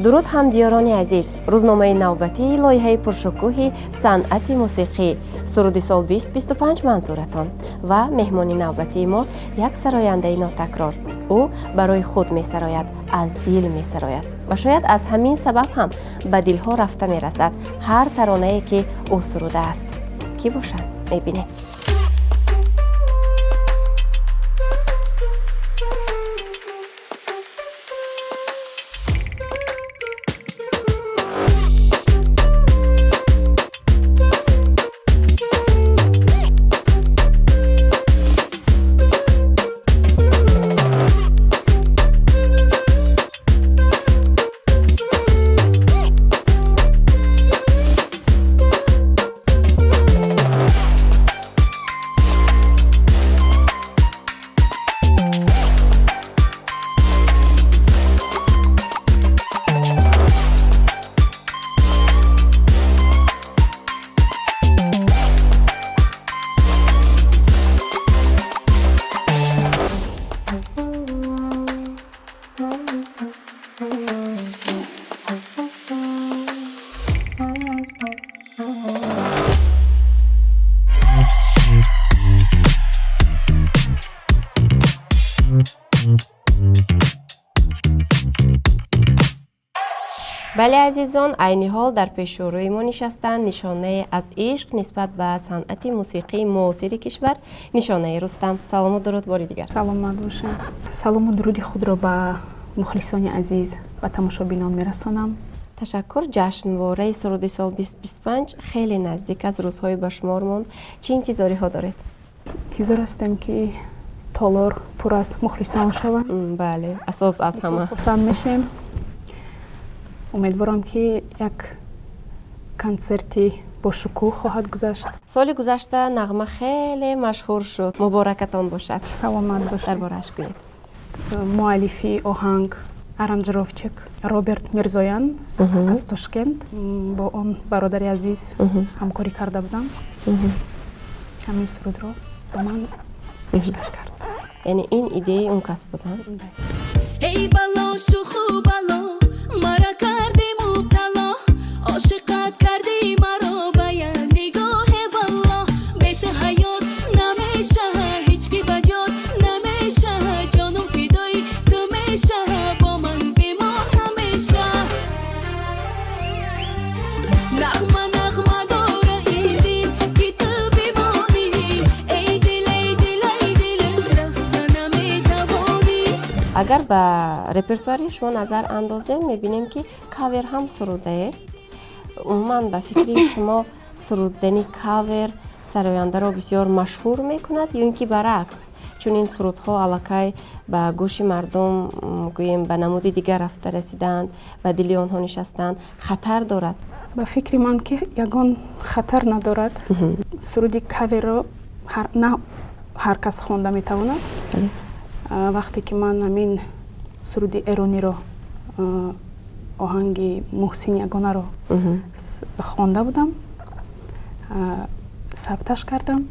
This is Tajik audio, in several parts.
Дуруд, ҳамдиёрони азиз! Рӯзномаи навбатии лоиҳаи пуршукӯҳи санъати мусиқӣ «Суруди сол 2025» манзуратон ва меҳмони навбатии мо як сарояндаи нотакрор. Ӯ барои худ месарояд, аз дил месарояд ва шояд аз ҳамин сабаб ҳам ба дилҳо рафта мерасад ҳар таронае, ки ӯ сурудааст. Кӣ бошад, мебинем. Бале, азизон, айни ҳол дар пеши рӯи мо нишастанд нишонае аз ишқ нисбат ба санъати мусиқии муосири кишвар, Нишонаи Рустам. Салому дуруд бори дигар. Саломат бошем. Салому дуруди худро ба мухлисони азиз, ба тамошобинон мерасонам. Ташаккур. Ҷашнвораи «Суруди сол 2025» хеле наздик аз рӯзҳои ба шумор монд. Чӣ интизориҳо доред? Интизор ҳастем, ки толор пур аз мухлисон шавад. Бале, асос аз ҳама. Хурсанд мешем. Умедворам, ки як консерти бошукӯҳ хоҳад гузашт. Соли гузашта нағма хеле машҳур шуд, муборакатон бошад. Саломат бошед. Дар борааш гӯед. Муаллифи оҳанг, аранжировщик Роберт Мирзоян аз Тошкент. Бо он бародари азиз ҳамкорӣ карда будам. Ҳамин сурудро ба ман пешкаш кард. Яъне ин идеяи он кас буд? Эй бало, шуху бало, мара кардӣ мубтало, ошиқат кардӣ маро ба як нигоҳе, валло. Бе ту ҳаёт намешаҳа, ҳеҷ ки ба ҷот намешаҳа, ҷонум фидои ту мешаҳа, бо ман бимон ҳамеша. Нағма, нағма дора ин дил, ки ту бимонӣ. Эй дил, эй дил, эй дилаш рафта наметавонӣ. Агар ба репертуари шумо назар андозем, мебинем, ки кавер ҳам сурудаед. Умуман, ба фикри шумо, сурудани кавер сарояндаро бисёр машҳур мекунад ё ин ки баръакс, чун ин сурудҳо аллакай ба гӯши мардум, гӯем, ба намуди дигар рафта расидаанд, ба дили онҳо нишастаанд, хатар дорад? Ба фикри ман, ки ягон хатар надорад. Суруди каверро на ҳар кас хонда метавонад. Вақте ки ман ҳамин суруди эрониро, оҳанги Муҳсин Ягонаро хонда будам, сабташ кардам,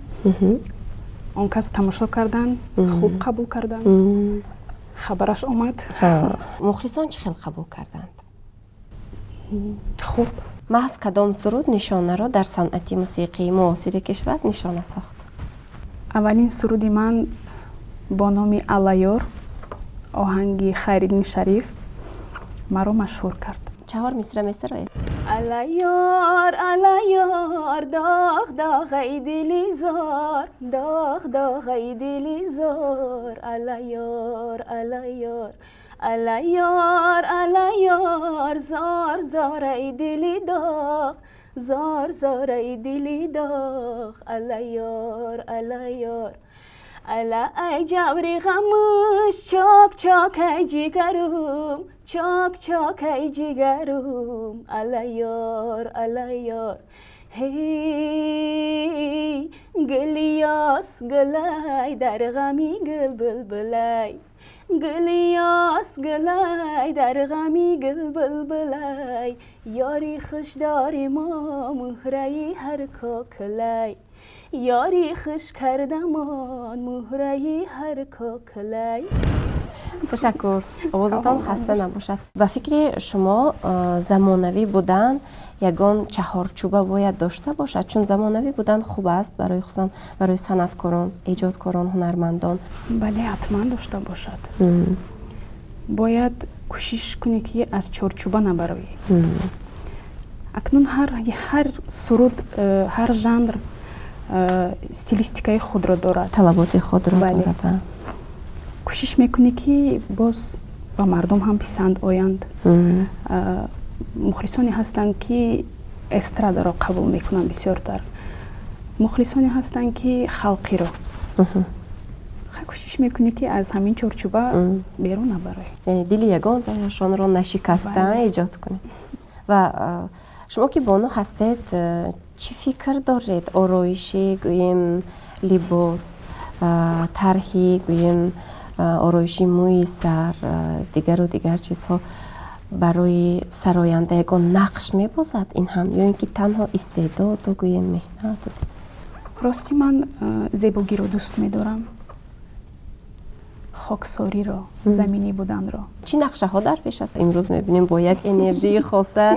он кас тамошо карданд, хуб қабул карданд, хабараш омад. Мухлисон чӣ хел қабул карданд? Хуб. Маҳз кадом суруд Нишонаро дар санъати мусиқии муосири кишвар нишона сохт? Аввалин суруди ман бо номи «Аллаёр», оҳанги Хайриддин Шариф, маро машҳур кард. Чаҳор мисра месароед? Аллаёр, аллаёр, доғ доғ, ай дили зор, доғ доғ, ай дили зор. Аллаёр, аллаёр, аллаёр, аллаёр, зор зор, ай дили доғ, зор зор, ай дили доғ. Аллаёр, аллаёр, ала, ай ҷаври ғамуш чок чок, ай ҷигарум чок чок, ай ҷигарум. Аллаёр, аллаёр, ҳей, гулиёс гулай, дар ғами гул булбулай, гулиёс гулай, дар ғами гул булбулай. Ёри хушдори мо муҳраи ҳар кокулай, ёри хуш кардамон муҳраи ҳар кокулай. Ташаккур, овозатон хаста набошад. Ба фикри шумо, замонавӣ будан ягон чаҳорчӯба бояд дошта бошад? Чун замонавӣ будан хуб аст барои, хусусан барои санъаткорон, эҷодкорон, ҳунармандон. Бале, ҳатман дошта бошад. Бояд кӯшиш кунӣ, ки аз чорчӯба набароӣ. Акнун ҳар суруд, ҳар жанр стилистикаи худро дорад. Талаботи худро дорад. Кӯшиш мекунӣ, ки боз ба мардум ҳам писанд оянд. Мухлисоне ҳастанд, ки эстрадаро қабул мекунанд бисёртар, мухлисоне ҳастанд, ки халқиро. Кӯшиш мекунӣ, ки аз ҳамин чорчӯба берун набароӣ. Яъне дили ягонашонро нашикаста эҷод кунед. Ва шумо ки бону ҳастед, чӣ фикр доред? Ороиши, гӯем, либос, тарҳи, гӯем, ороиши мӯи сар, дигару дигар чизҳо барои сароянда ягон нақш мебозад ин ҳам ё ин ки танҳо истеъдоду, гӯем, меҳнату? Рости, ман зебогиро дӯст медорам, хоксориро, заминӣ буданро. Чӣ нақшаҳо дар пеш аст? Имрӯз мебинем, бо як энержии хоса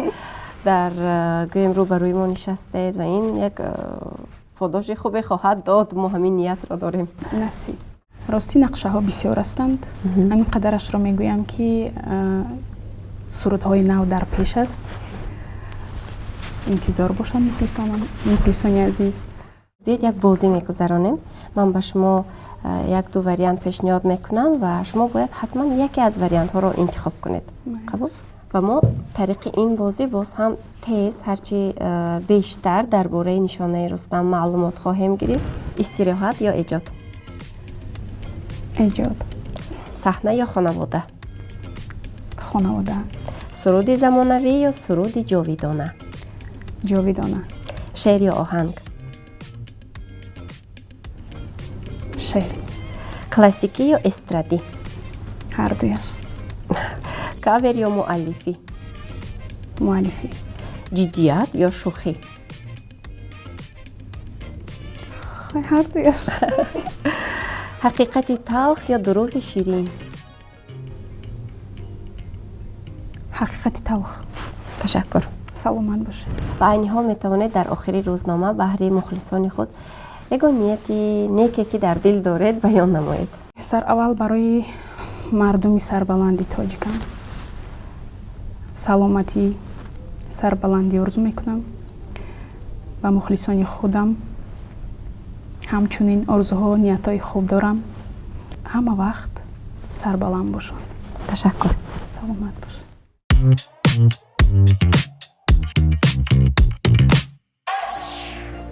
дар, гӯем, рӯбарӯи мо нишастед ва ин як подоши хубе хоҳад дод, мо ҳамин ниятро дорем. Насиб. Ростӣ, нақшаҳо бисёр ҳастанд. Ҳамин қадарашро мегӯям, ки сурудҳои нав дар пеш аст. Интизор бошанд мухлисони азиз. Биёед, як бозӣ мегузаронем. Ман ба шумо як-ду вариант пешниҳод мекунам ва шумо бояд ҳатман яке аз вариантҳоро интихоб кунед. Қабул? Ва мо тариқи ин бозӣ боз ҳам тез, ҳарчи бештар дар бораи Нишонаи Рустам маълумот хоҳем гирифт. Истироҳат ё эҷод? Эҷод. Саҳна ё хонавода? Хонавода. Суруди замонавӣ ё суруди ҷовидона? Ҷовидона. Шеър ё оҳанг? Шеър. Классикӣ ё эстрадӣ? Ҳардуяш. Кавер ё муаллифӣ? Муаллифӣ. Ҷиддият ё шӯхӣ? Ҳардуяш. Ҳақиқати талх ё дурӯғи ширин? Ҳақиқати талх. Ташаккур. Саломат бошед. Ва айни ҳол метавонед дар охири рӯзнома баҳри мухлисони худ ягон нияти неке, ки дар дил доред, баён намоед. Сараввал барои мардуми сарбаланди тоҷикам саломатӣ, сарбаландӣ орзу мекунам. Ба мухлисони худам ҳамчунин орзуҳо, ниятҳои хуб дорам. Ҳама вақт сарбаланд бошанд. Ташаккур. Саломат бошед.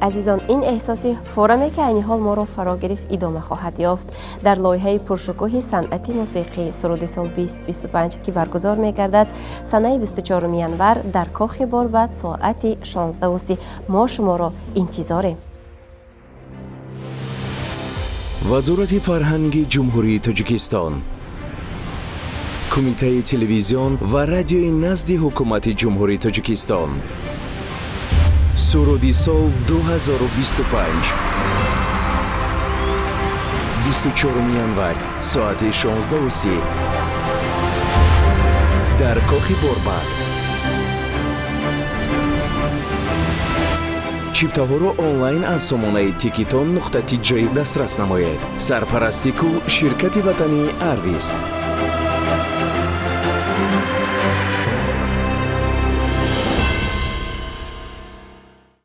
Азизон, ин эҳсоси фораме, ки айни ҳол моро фаро гирифт, идома хоҳад ёфт дар лоиҳаи пуршукӯҳи санъати мусиқӣ «Суруди сол 2025», ки баргузор мегардад санаи 24 январ дар Кохи Борбад соати 16:30. Мо шуморо интизорем. Вазорати фарҳанги Ҷумҳурии Тоҷикистон, Кумитаи телевизион ва радиои назди Ҳукумати Ҷумҳурии Тоҷикистон, «Суруди сол 2025», 24 январ, соати 16:30 дар Кохи Борбад. Чиптаҳоро онлайн аз сомонаи тикетон.тj дастрас намоед. Сарпарасти кул ширкати ватании «Арвис».